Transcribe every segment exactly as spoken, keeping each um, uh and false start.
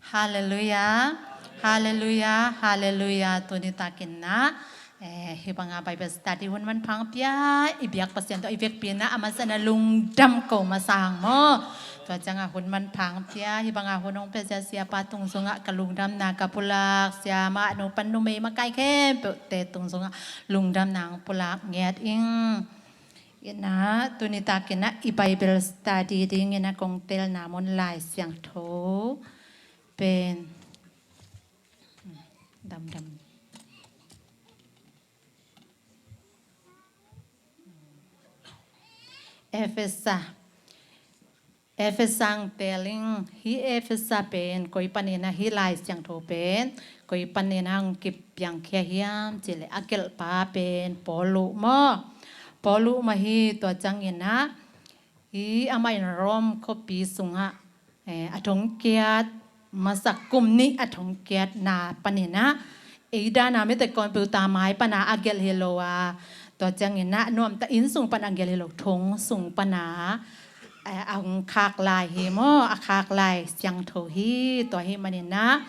Halleluiah. Halleluiah. Halleluiah. Tuni takin ah, eh, hih banga Bible study hun manpha hong pia i biak Pasian tawh i vekpi-in ah a masa-in ah lungdam ko masa hang maw. Tua ciangah hun manpha hong pia, hih banga hun hong pia zia siapa tung sungah ka lungdamna ka pulak, siamah nu pan numei makai khempeuhte tung sungah lungdamna hong pulak ngiat ing. Inah tuni takin ah i Bible study dingin ah kong telna mun Lai Siangtho pen damdam. Efesa. Efesa hong tel ing. Hih Efesa pen koi panin ah, hih Lai Siangtho pen koi panin ah hong kipiangkhia hiam cih leh a gelhpa pen Paul uh maw. Paul uh mah hi. Tua ciangin ah hih amah in Rome khuapi sungah, eh, a thongkiat masa, kum nih a thongkiatna panin ah, ei dan a mite computer mai pan a a gelh hi lo a, tua ciangin ah nuamtak inn sung pan a gelh hi lo, thong sung pan a, eh, a hong khak lai hi maw, a khak Lai Siangtho hi. Tua hih manin ah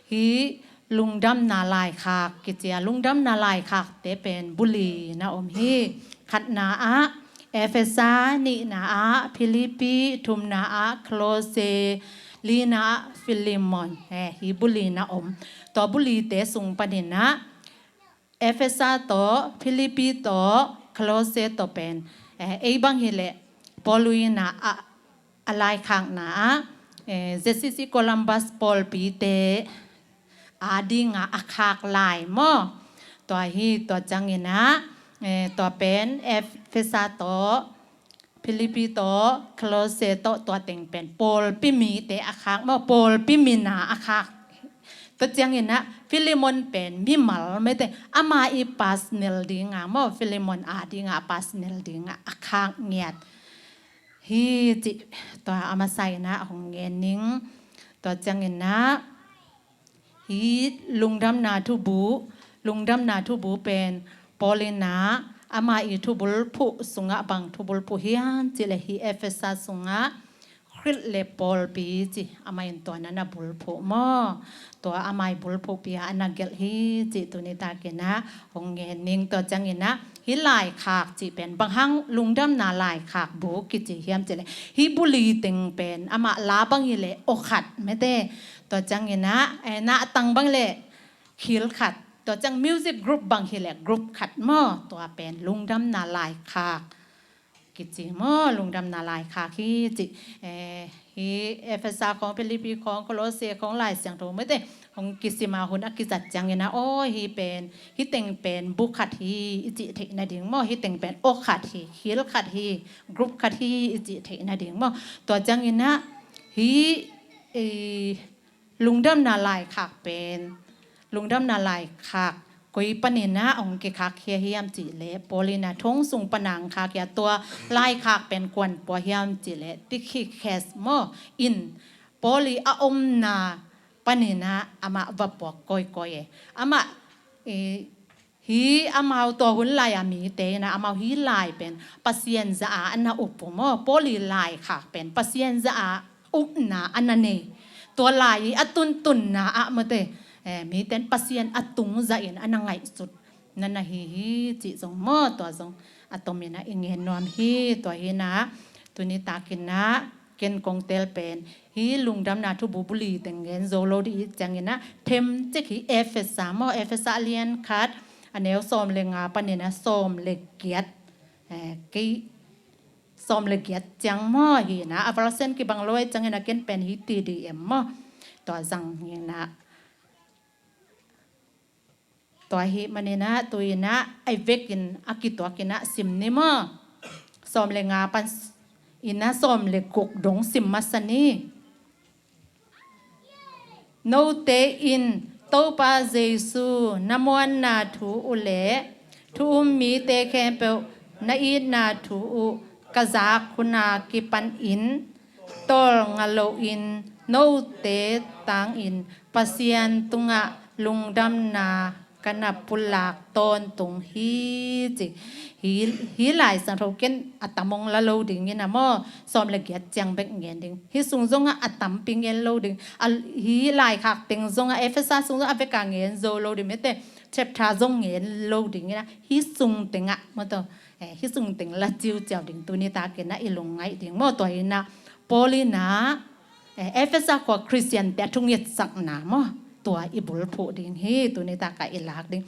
hih lungdamna laikhak kici a, lungdamna laikhakte pen bu li-in a om hi. Khatna ah Efesa, nihna ah Philippi, thumna ah Kolose, lina ah Filemon. Eh, hih bu li-in a om. Tua bu lite sung panin ah Efesa tawh, Philippi tawh, Kolose tawh pen, eh, ei bang hileh Paul in ah a, a laikhakna ah, eh, Z C C Columbus pawlpite a dingah a khak lai maw. Tua hi. Tua ciangin ah, eh, tua pen Efesa tawh, Philippi tawh, Kolose tawh, tua teng pen pawlpi mite a khak maw, pawlpi mina a khak. Tua ciangin ah Filemon pen mimal mite, ama i personal dinga maw, Filemon a dinga personal dinga a khak ngiat hi cih tua a masa-in ah hong ngen ning. Tua ciangin ah hih lungdamna thubu, lungdamna thubu pen Paul in ah ama i thubulphuh sungah bang thubulphuh hiam cih leh hih Efesa sungah Khrih le pawlpi ci, amah in tua na na bulphuh maw. Tua amah i bulphuhpi a na gelh hi cih tuni takin ah hong ngen ning. Tua ciangin ah hih laikhak cih pen bang hang lungdamna laikhak bu kici hiam cih leh hih bu li teng pen amah la bang hileh aw khat mete. Tua ciangin ah, eh, nahtang bang leh khil khat. Tua ciang music group bang hileh group khat maw. Tua pen lungdamna laikhak kici maw, lungdamna laikhak hi cih. Eh, hih Efesa khawng, Philippi khawng, Kolose khawng Lai Siangtho mite hong kisim a hun a kizat ciangin ah, aw, hih pen, hih teng pen bu khat hi i cih theih nading maw, hih teng pen aw khat hi, khil khat hi, group khat hi i cih theih nading maw. Tua ciangin ah hih, eh, lungdamna laikhak pen, lungdamna laikhak koi panin ah hong kikhakkhia hiam cih leh Paul in ah thong sung pan a hong khakkhia. Tua laikhak pen kuan pua hiam cih leh Tychicus maw, in Paul i a omna panin ah amah va puak kawikawi e. Amah, eh, hih amau tua hun lai a mite in ah amau hih lai pen Pasian zah a a na up uh maw, Paul i laikhak pen Pasian zah a upna a na nei. Tua lai i a tuntunna ah mite, eh, mite in Pasian a tung zahin a na ngaihsut na na hi hi cih zong maw, tua zong a tomin ah i ngen nuam hi. Tua hi in ah tuni takin ah ken kong tel pen hih lungdamna thubu bu li teng ngen zo lo ding i hih ciangin ah themcik hih Efesa maw, Efesa a lian khat a neu sawm le nga panin ah sawm le giat, eh, kei sawm le giat ciang maw hi in ah, a version kibang lo i hih ciangin ah ken pen hih T D M maw, tua zang hi in ah. Tua ahih manin ah tu-in ah a vekin a kituakin ah sim ni maw. Sawm le nga panin ah sawm le guk dong sim masa ni. Note in Topa Jesu na muanna thu uh le thu um mite khempeuh na itna thu uh ka zak hun a kipanin tawlnga loin note tangin Pasian tungah lungdamna ka na pulak tawntung hi ci. Hih, hih Lai Siangtho ken a tam hong la lo ding in a maw, sawm le giat ciang bek ngen ding. Hih sung zongah a tampi ngen lo ding. A, hih laikhak teng zongah Efesa sung zongah a veka ngen zo lo ding, mete chapter zong ngen lo ding in a, hih sung tengah maw taw, eh, hih sung teng la ciuciau ding tuni takin a i lungngaih ding maw. Tua in a Paul in a, eh, Efesa khua Khristiante a thungetsakna maw, tua i bulphuh ding hi, tuni takah i lak ding.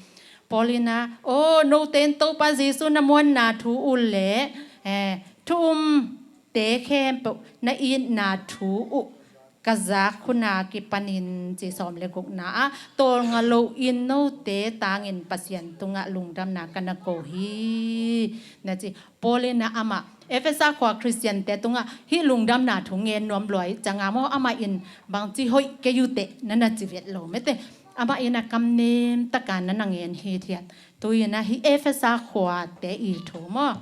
Paul in a, aw, note in Topa Jesu na muanna thu uh le, eh, thu umte khempeuh na itna thu uh ka zak hun a kipanin ci, sawm le gukna ah, tawlnga loin note tangin Pasian tungah lungdamna ka na ko hi, na ci. Paul in a amah Efesa khua Khristiante tungah hih lungdamna thu ngen nuam lua ahih ciangin maw, amah in bangci hoih kei uh teh na na ci vet lo, mete amah in a kamnem takin na na ngen hithiat. Tu in a hih Efesa khuate i thu maw,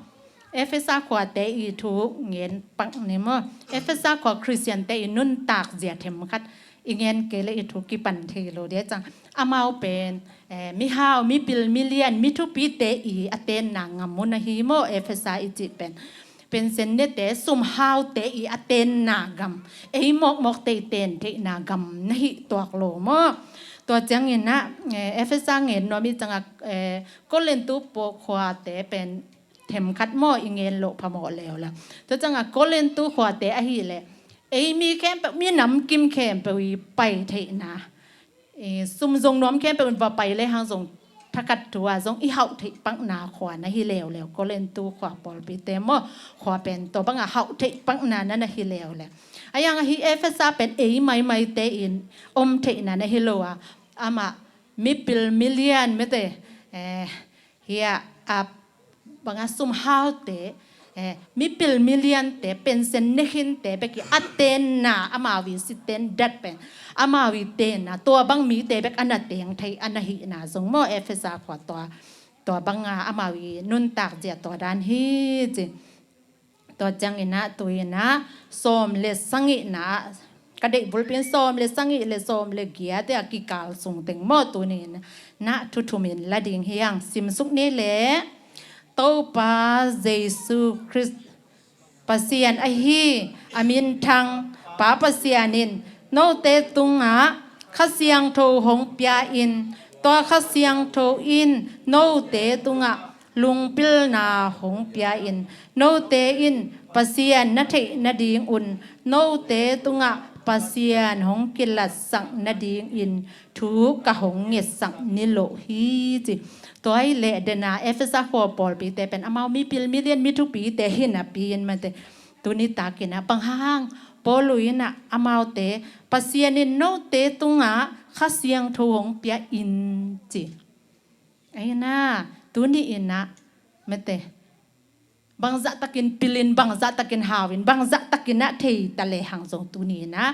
Efesa khuate i thu ngen pak ni maw. Efesa khua Khristiante i nuntak zia themkhat i ngen kei leh i thu kipan thei lo ding ciang. Amau pen, eh, mihau, mipil, milian, mi thupite i a tenna gam uh na hi maw, Efesa i cih pen. Pension nete, sumhaute i a tenna gam, ei mawkmawkte i ten theihna gam na hi tuak lo maw. Tua ciangin a, eh, Efesa ngen nuam i ciangin, eh, Korintu pawl khuate pen themkhat maw i ngen loh phamawh leuleu. Tua ciangin Korintu khuate ahih leh ei mi khempeuh, mi namkim khempeuh i pai theihna, eh, sum zong nuam khempeuh in va pai lehang zong thakhat thu ah zong i hauh theih pakna khua na hi leuleu. Korintu khua pawlpite maw, khua pen tua bangah hauh theih pakna na na hi leuleu. Ahi zongin hih Efesa pen ei maimaite in om theihna na hi lo a, amah mipil, milian, mete, eh, hih a, a bangah sumhaute, eh, mipil, miliante, pension ne khinte bek i a tenna, amau i standard pen, amau i tenna, tua bang mite bek a na teng thei a na hihna zong maw, Efesa khua tua, tua bangah amau i nuntak zia tua dan hi ci. Tua ciangin a, tu in a, sawm le sagihna, ka deih bulpi in sawm le sagih le sawm le giat a kikal sung teng maw, tuni in a thu thum in la ding hi hang. Simsuk ni leh, Topa Jesu Khrist Pasian ahi a minthang Pa Pasian in note tungah Kha Siangtho hong pia in, tua Kha Siangtho in note tungah lungpilna hong pia in, note in Pasian na theih nadingun note tungah Pasian hong kilatsak nadingin thu ka hong ngetsak ni lo hi ci. Tua hi leh den a Efesa khua pawlpite pen amau mipil, milian, mi thupite hi napi in mate, tuni takin a bang hang Paul in a amaute Pasian in note tungah Kha Siangtho hong pia in ci. Ahi na, tuni in a mate, bangzah takin pilin, bangzah takin hauin, bangzah takin a thei ta lehang zong tuni in a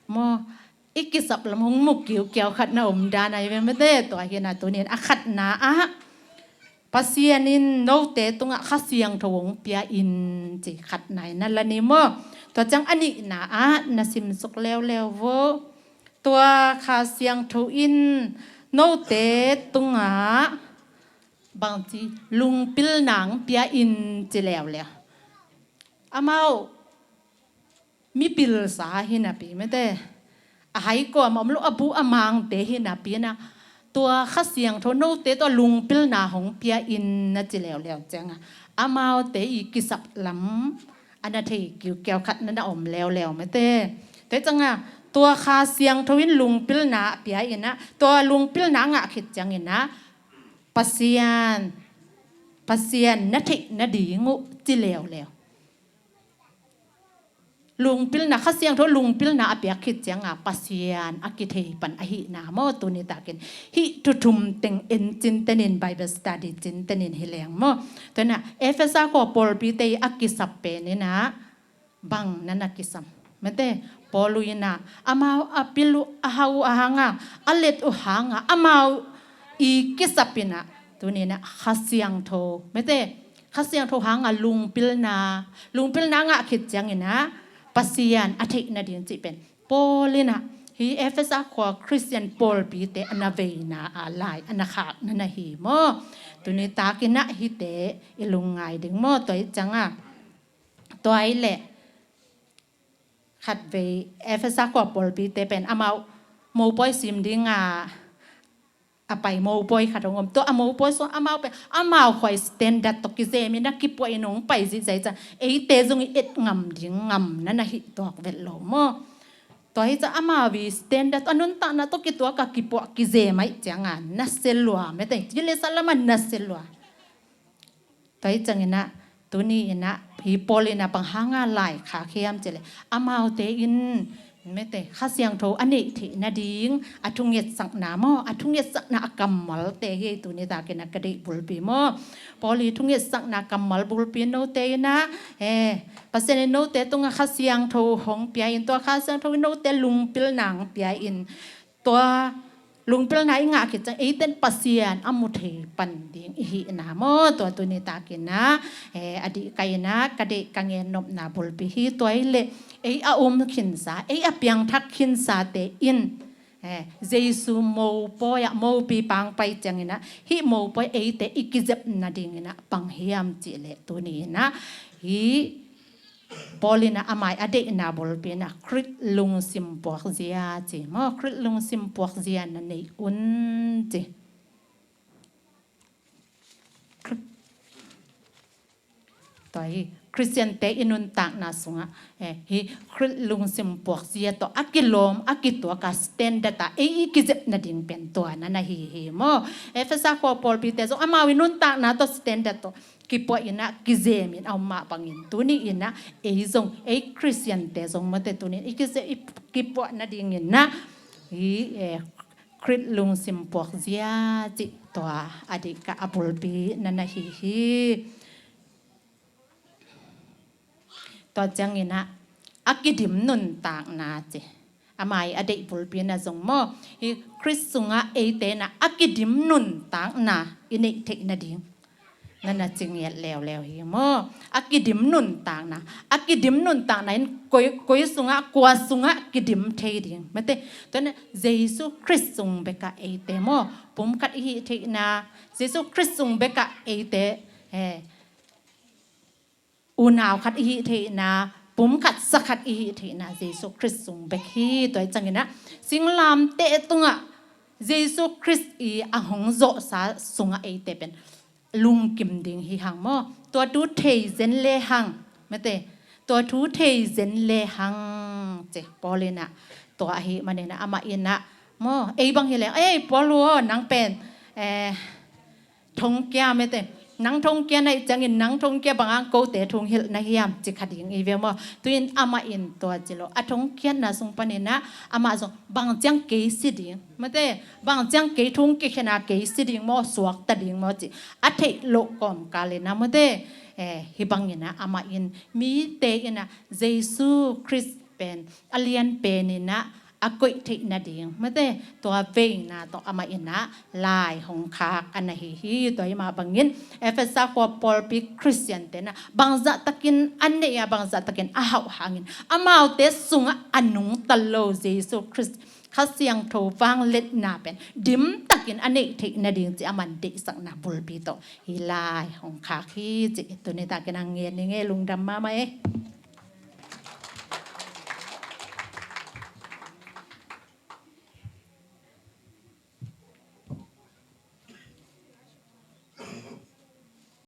maw, i kisap lam hong mu kiukiau khat na om dan ahi ve mate. Tua hi na tuni in a khatna ah Pasian in note tungah Kha Siangtho hong pia in ci, khatna in a la ni maw. Tua ciang a nihna ah na simsuk leuleu vo. Tua Kha Siangtho in note tungah bangci lungpilna hong pia in ci leuleu. Amau mipilsa hi napi mate, a hai kuamah om lo, a bu a mangte hi napi in a, tua Kha Siangtho note tua lungpilna hong pia in na ci leuleu ciangin a, amaute i kisap lam a na thei kiukiau khat na na om leuleu mate. Tua ciangin a, tua Kha Siangtho in lungpilna a pia in a, tua lungpilna a ngah khit ciangin a, Pasian, Pasian na theih nading uh ci leuleu. Lungpilna, Kha Siangtho lungpilna a piak khit ciangin a Pasian a kithei pan ahihna maw, tuni takin hih thu thum teng en cintenin, Bible study cintenin hi leng maw. Tua in a Efesa khua pawlpite i a kisap pen in a bang na na kisam mate. Paul in a amau a pil uh, a hau uh a hang a, a let uh hang a, amau i kisap in a tuni in a Kha Siangtho mate, Kha Siangtho hang a lungpilna, lungpilna a ngah khit ciangin a Pasian a theih nading cih pen Paul in a Hi Efesa khua Khristian pawlpite a na veina a lai a na khak na na hi maw? Tuni takin ah hihte i lungngai ding maw? Tua hi ciangah tua hi leh khatvei Efesa khua pawlpite pen amau mopawi sim dinga a pai mopawi khat hong om. Tua a mopawi sung amau pen amau khua i standard tawh kizem in a kipuah in hong pai zihzah hi ciang eite zong i et ngam ding ngam na na hi tuak vet lo maw? Tua hi ciang amau i standard a nuntakna tawh kituak a kipuah kizem ahih cianga nasia lua mete. Jerusalem a nasia lua. Tua hi ciangin ah tuni in ah hi Paul in ah bang hanga lai khak hiam cih leh amaute in mete Kha Siangtho a neih theih nading a thungetsakna maw, a thungetsakna a kammalte hi. Tuni takin ah ka deih bulpi maw, Paul i thungetsakna kammal bulpi note in ah eh Pasian in note tungah Kha Siangtho hong pia in tua Kha Siangtho in note lungpilna hong pia in tua lungpilna i ngah khit ciang eiten Pasian a mu thei pan ding i hihna maw? Tua tuni takin ah eh a dih ka in ah ka deih ka ngen nopna bulpi hi. Tua hi leh ei a um khinsa, ei a piangthak khinsate in eh Jesu mopawi ah mopi pangpai ciangin ah hih mopawi eite i kizep nadingin ah bang hiam cih leh tuni in ah hi Paul in ah a mai a deihna bulpi in ah Khrist lungsim puakzia ci maw, Khrist lungsim puakzia na nei un ci. Tua hi Khristiante i nuntakna sungah eh hi Khrist lungsim puakzia tawh a kilawm a kituak a standard a ei i kizep nading pen tua na na hi hi maw? Efesa khua pawlpite zong amau i nuntakna tawh standard tawh kipuah in ah kizem in a om mah bangin tuni in ah ei zong ei Khristiante zong mate tuni in i kizep i kipuah nadingin ah hi eh Khrist lungsim puakzia cih tua a dih ka a bulpi na na hi hi. Tua ciangin ah a kidim nuntakna ci a mai a deih bulpi na zong maw hi Khrist sungah eite in ah a kidim nuntakna i neih theih nading na na ci ngiat leuleu hi maw? A kidim nuntakna, a kidim nuntakna in koi, koi sungah kua sungah kidim thei ding mate. Tua in ah Jesu Khrist sung bekah eite maw pumkhat i hih theihna, Jesu Khrist sung bekah eite eh unau khat i hih theihna, pumkhat sakhat i hih theihna Jesu Khrist sung bek hi. Tua hi ciangin ah singlamteh tungah Jesu Khrist i a hong zawhsa sungah eite pen lungkim ding hi hang maw? Tua thu thei zen le hang mate, tua thu thei zen le hang ci Paul in ah tua ahih manin ah amah in ah maw ei bang hi leng ei Paul aw nang pen eh thongkia mete, nang thongkia na hih ciangin nang thongkia bang hang kote thu hong hilh na hiam ci kha ding i ve maw? Tuin amah in tua ci lo a thongkiatna sung panin ah amah zong bang ciang kei si ding mete, bang ciang kei thu hong kikhen a kei si ding maw, suakta ding maw ci a theih loh kawmkal in ah mete eh hi bangin ah amah in mite in ah Jesu Khrist pen a lian pen in ah a koih theih nading mate tua veina tawh amah in ah lai hong khak a na hi hi. Tua hi mah bangin Efesa khua pawlpi Khristiante in ah bangzah takin a neih a bangzah takin a hauh hangin amaute sungah a nungta lo Jesu Khrist Kha Siangtho vangliatna pen dim takin a neih theih nading ci a man deihsakna bulpi tawh hi lai hong khak hi ci tuni takin a ngen ning e. Lungdam mahmah e.